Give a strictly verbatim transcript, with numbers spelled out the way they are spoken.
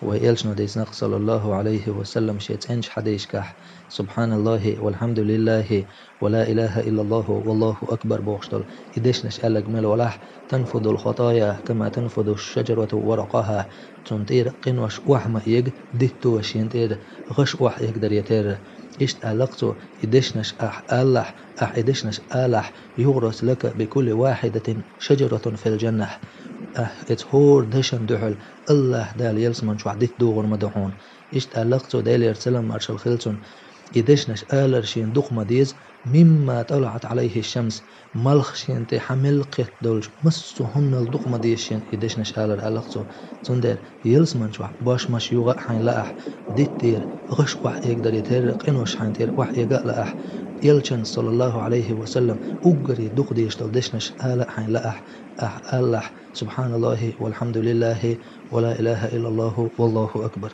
Вай элчано дийцинарг, саллаллаху Ӏалайхи ва саллам, шен цӀеначу хьадисашкахь: «Субханаллахи валхьамдулиллахи ва ла илаха иллаллаху валлаху акбар», – бохуш долу и дешнаш аьлларг мила валахь: «Танфудул хатая, кама танфуду шаджарату варакъаха». Цунна тӀера къинош охьа ма эга, дитто шена тӀера гӀаш охьа эгадаре терра. Иштта аьлларг цо: «И дешнаш ахь алахь, ахь и дешнаш алахь, югӀрас лака бикулли вахьидатин шаджаратун фил джаннах». Ахь эца хӀора дешан дуьхьал АллахӀ Дала ялсаман чохь дитт дугӀур ма ду хьуна. Иштта аьлларг цо, Делера салам маршалла хила цунна: «И дешнаш алар шена дукха ма деза, мимма тӀалаӀат Ӏалайхи шамс, малх шена тӀе хьан мел кхетта долчу массо а хӀуманал дукха ма деза шена и дешнаш алар», – аьлларг цо. Цундела ялсаман чохь бошмаш юха а хьайна лаахь, диттера гӀаш охьа эгадаре терра, къинош хьайна тӀера охьа эга а лаахь, элчан, саллаллаху Ӏалайхи ва саллам, уггаре дукха дезаш долу дешнаш ала а хьайна лаахь, ахь алахь: «Субханаллахи валхьамдулиллахи ва ла илаха иллаллаху валлаху акбар».